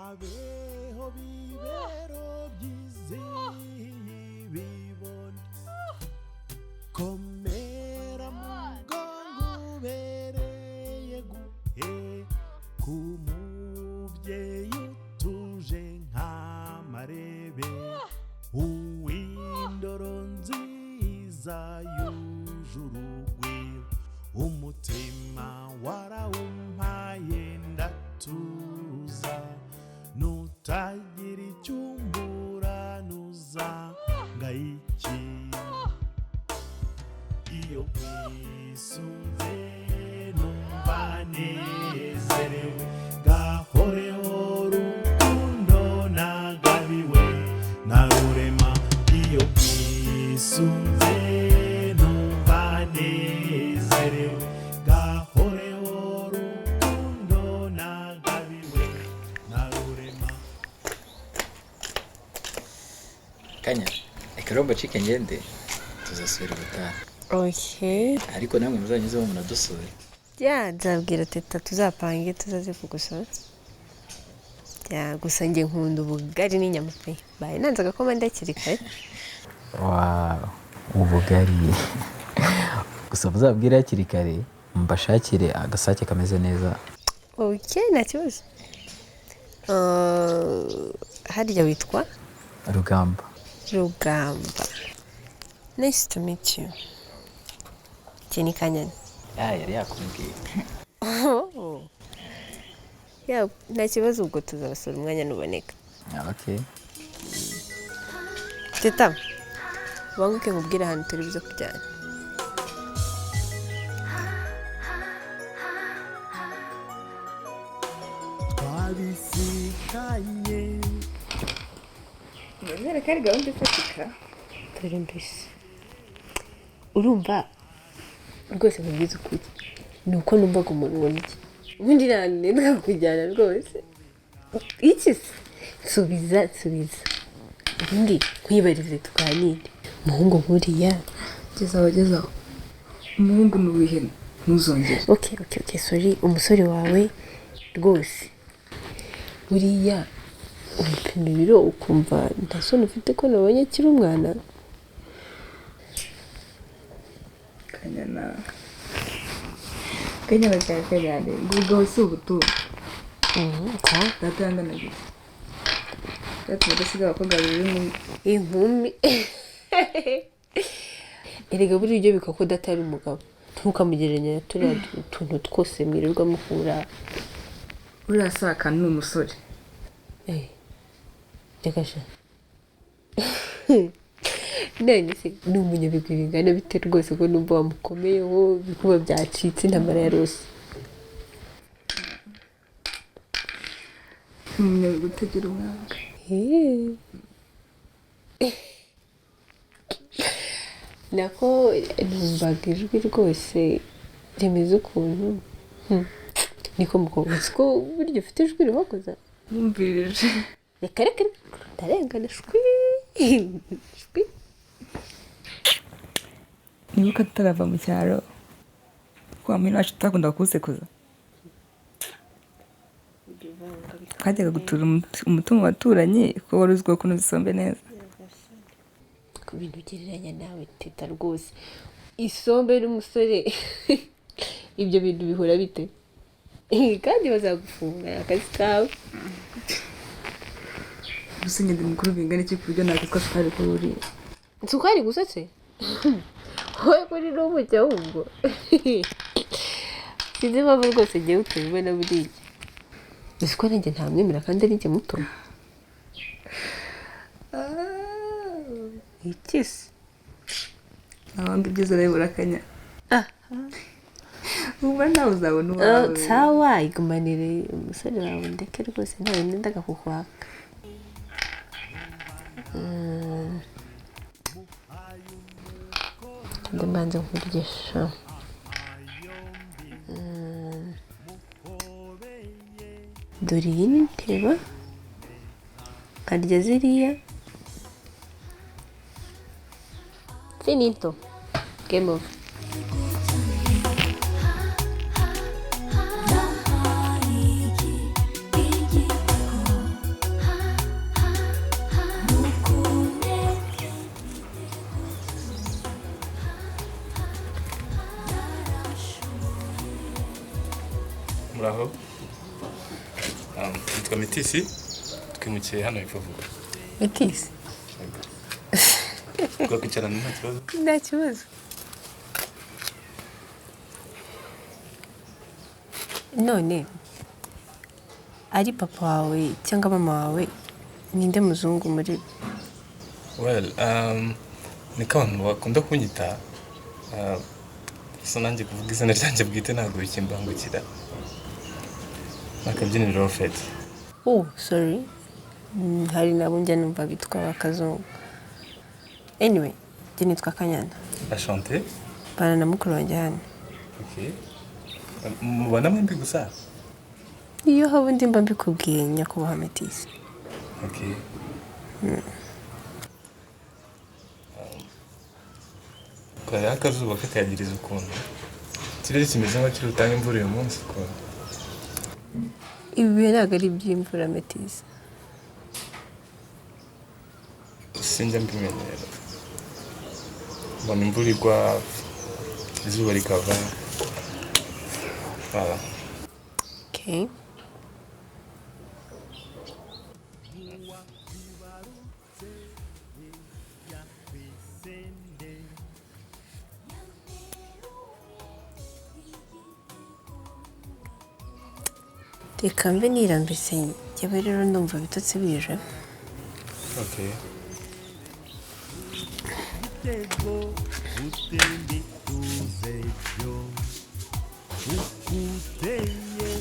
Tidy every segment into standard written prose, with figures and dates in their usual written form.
Habeho bibero by'izibibondo. Komera mugongo ubereye guhe ku mubyeyi utuje nk'amarebe, uw'indoro nziza yuje urugwiro. Umutima warawumpaye ndatuza, nutagira icyo umburanuza ngayiki. Iyo nkwisunze numva nezerewe, gahoreho rukundo nagabiwe na Rurema. Iyo nkwisunze numva nezerewe, gahoreho rukundo nagabiwe na Rurema. Kanya, reka rero mbacike ngende, tuzasubira ubutaha. Okay. Ariko namwe muzanyuzeho munadusure. Ya, nzabwira teta tuzapange tuzaze kugusura. Ya, gusa njye nkunda ubugari n'inyama pe. Baye nanze agakoma ndakiri kare. Wow, ubugari! Gusa muzabwire hakiri kare mbashakire agasake kameze neza. Okay, nta kibazo. Harya witwa? Rugamba. Rugamba. Nice to meet you. Njye ni Kanyana. Ya, yari yakumbwiye. Oh. Ya, nta kibazo, ubwo tuzabasura umwanya nuboneka. Ah, okay. Teta, banguke nkubwire ahantu turi buze kujyana. Twabisikanye. Nizere ko ari gahunda ifatika. Dore mbese urumva rwose, nkubwize ukuri, ni uko numvaga umuntu ubona iki ubundi nta kujyana rwose. Iki se? Nsubiza, nsubiza, ubundi nkwibarize tuganire. Umuhungu nkuriya. Gezaho, gezaho, umuhungu ni uwihene, ntuzongere. Okay, sorry. Umusore wawe rwose, buriya umupima ibiro ukumva nta soni ufite ko nabonye akiri umwana? Kanyana, kanyana cya kanyane, ngo ubugabo si ubutunzi. Kwa Data yangana gute? Data adasiga abakobwa babiri b'inkumi. Inkumi? Erega buriya ibyo bikaba ko data ari umugabo, ntukamugereranya na turiya tuntu twose mwirirwa muhura. Uriya si akantu, ni umusore. Eh, reka sha! None se ni umunyabigwi bingana bite rwose, ko numva wamukomeyeho ibikuba byacitse, intambara yarose? Ni umunyabigwi utagira umwanga. Eh. Nako numvaga ijwi rwose rimeze ukuntu. Niko mukobwa, uzi ko burya ufite ijwi rihogoza? Wumvirije. Reka reka reka, ndarengana, shwi shwi. Nibuka tutarava mu cyaro, kwa mwene wacu tutakunda kuwusekuza, twajyaga gutura umutungo waturanyi kuko wari uzwiho kunoza isombe neza. Ku bintu ugereranya nawe teta rwose, isombe n'umusore, ibyo bintu bihura bite? Kandi bazagufunga, ni akazi kawe. Gusa ngenda mukuru bingana iki ku buryo nakwitwa sukari kuri uriya? Sukari gusa se? Wowe kuri n'umucyo, ahubwo sinzi impamvu rwose ngewe utabibona. Buriya uzi ko nanjye ntamwemera kandi ari njye muto? Iki se? Abandi ibyiza urabibura akanya, ubu nawe uzabona uwawe. Sawa, igumanire umusore wawe, ndeke rwose, ntawe nendaga kukwaka. Kandi mbanze nkurye sha. Dore iyi ni nteba, nkarya ziriya. Finito, game over. Nitwa Metisi, twimukiye hano hepfo vuba. Metisi? Twakwicarana nta kibazo? Nta kibazo. None ari papa wawe cyangwa mama wawe, ninde muzungu muri? Well, niko abantu bakunda kunyita. So nanjye kuvuga izina ryanjye bwite ntabwo bikimbangukira. Akabyiniriro Alfred. Oh, sorry. Hari nabo njya numva bitwa bakazungu. Anyway, njye nitwa Kanyana. Enchanté. Bana na mukuru wanjye hano. Okay. Mubana mwembi gusa? Iyo haba undi mba mbikubwiye, nyakubahwa Metisi. Okay. Kariho akazuba kakayagiriza ukuntu. Ikirere kimeze nk'aho kiri butange imvura uyu munsi ukuntu. Ibi bihe ntabwo ari iby'imvura, Metisi. Sinjya mbimenyera. Mbona imvura igwa, izuba rikava. Voilà. Okay. Reka mbe nirambitse, njyewe rero ndumva ibitotsi bije. Okay. Igitego utembe tuze byo, ukuteye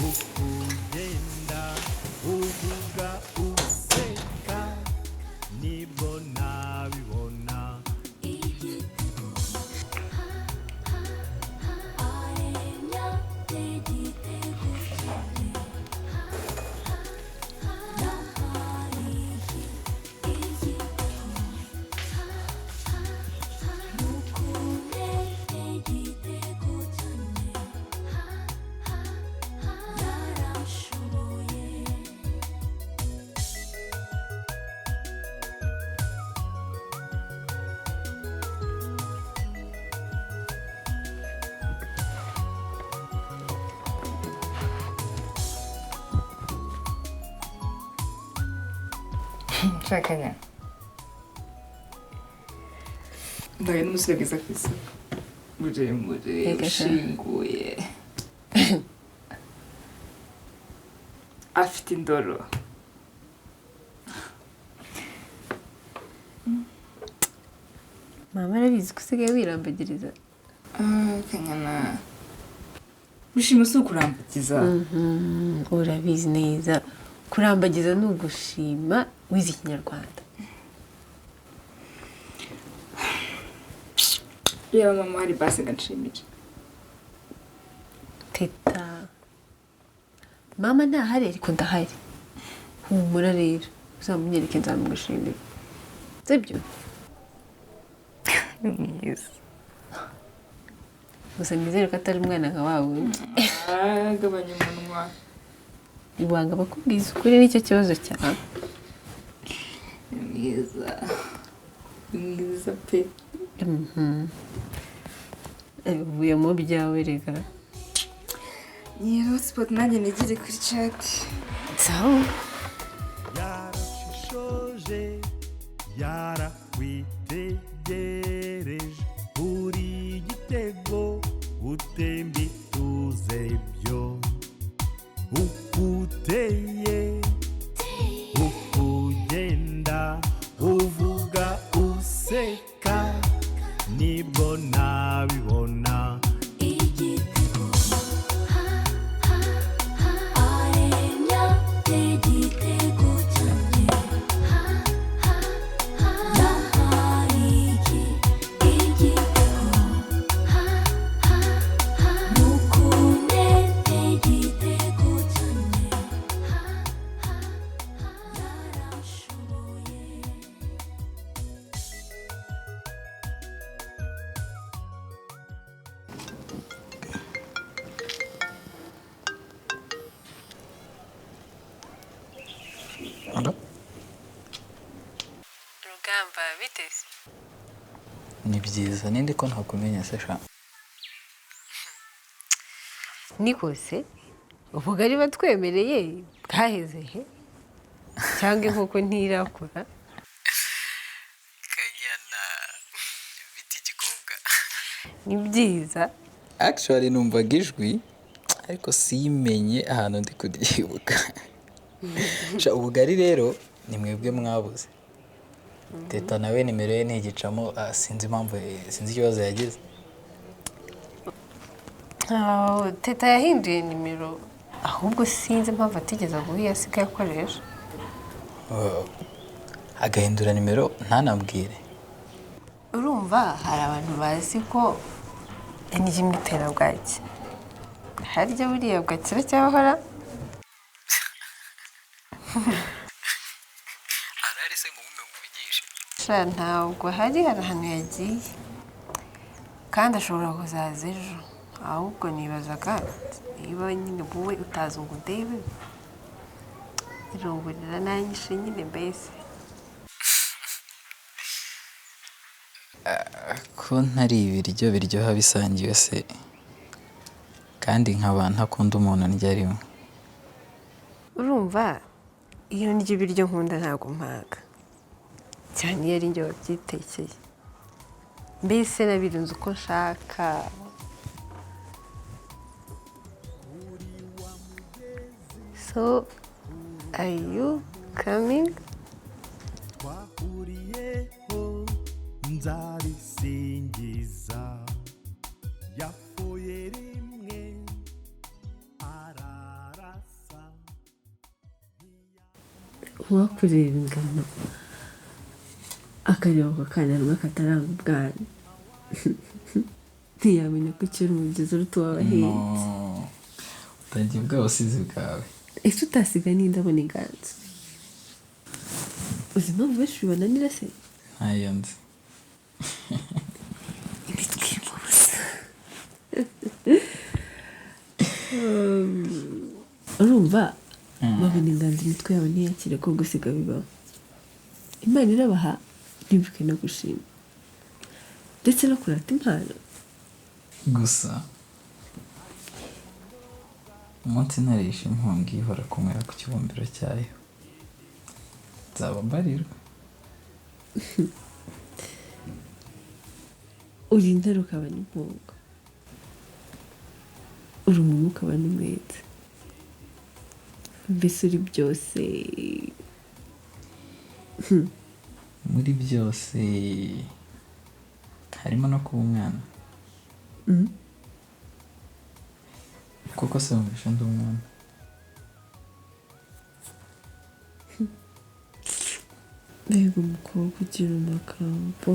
ukugenda uvuga useka, nibwo nabibona. Nshakanya ndaye n'umusore mwiza ku isoko, muremure, Yego sha. ushinguye, afite indoro. Mama arabizi ko usigaye wirambagiriza? Ah, Kanyana, gushima si ukurambagiza. Urabizi neza, kurambagiza ni ugushima wize Ikinyarwanda. Reba mama, hari basi nshimire. Teta, mama ntahari ariko ndahari. Humura rero, uzamunyereke nzamugushimira, sibyo? Ni mwiza. Gusa nizere ko atari umwana nka wa wundi. Ah, gabanya umunwa. Ibanga bakubwiza ukuri, nicyo kibazo cyawe. Ni mwiza, ni mwiza pe. Uvuye mu byawe reka. Nyiri hotspot, nanjye nigire kuri chat. Sawa. Yarashishoje, yarakwitegereje, uri igitego utemba ituze byo, ukuteye ukugenda uvuga useka, nibwo nabibona. Igitego ha ha ha, aremya igitego cyanjye, ha ha ha, yahaye iki igitego, ha ha ha, mukunde igitego cyanjye, ha ha ha, yarashoboye. Allo? Rugamba, biteze? Ni byiza. Ninde ko ntakumenya se sha? Nikose. Ubugari batwemereye bwaheze he? Cyangwa inkoko ntirakura? Kanyana, bita igikobwa. Ni byiza. Actually numvaga ijwi ariko simenye ahantu ndi kuryibuka. Sha, ubugari rero ni mwebwe mwabuze. Teta nawe nimero ye ntigicamo, sinzi impamvu, sinzi ikibazo yagize. Oh, Teta yahinduye nimero, ahubwo sinzi impamvu atigeze aguha iyo asigaye akoresha. Oh, agahindura nimero ntanabwire. Urumva hari abantu bazi ko indyo imwe itera bwaki, harya buriya bwaki iracyahora? Arari se ngo mume muvugishe? Sha, ntabwo hari ahantu yagiye kandi ashobora kuzaza ejo. Ahubwo nibazaga niba nyine wowe utazi ngo undebe, irungurira nanyishe nyine mbese. Ko ntari ibiryo biryoha bisangiwe se, kandi nkaba ntakunda umuntu ndya rimwe. Urumva iyo ndya ibiryo nkunda ntabwo mpaga, cyane iyo ari njye wabyitekeye, mbese nabirinze uko nshaka. So are you coming? Twahuriyeho nzabisingiza, yapfuye rimwe ararasa. Uwakureba ingano akareba ako kana rumwe kataranga ubwana, ntiyamenya ko ukiri umugezi uruta uw'abahinzi. Utangiye bwa busizi bwawe. Ese utasiga n'indabo n'inganzo? Uzi impamvu benshi bibananira se? Ntayo nzi. Imitwe irimo ubusa. Urumva babona inganzo imitwe yabo ntiyakire ko gusiga bibaho. Imana irabaha ntibuke no gushima ndetse no kurata impano. Gusa umunsi ntarisha impungi ihora kunywera ku kibumbiro cyayo, nzaba mbarirwa. Uri intare ukaba n'impunga, uri umumu ukaba n'umwete, mbese uri byose. Muri byose harimo no kuba umwana. Kuko se wumvisha ndi umwana? Mbega umukobwa ugira amagambo.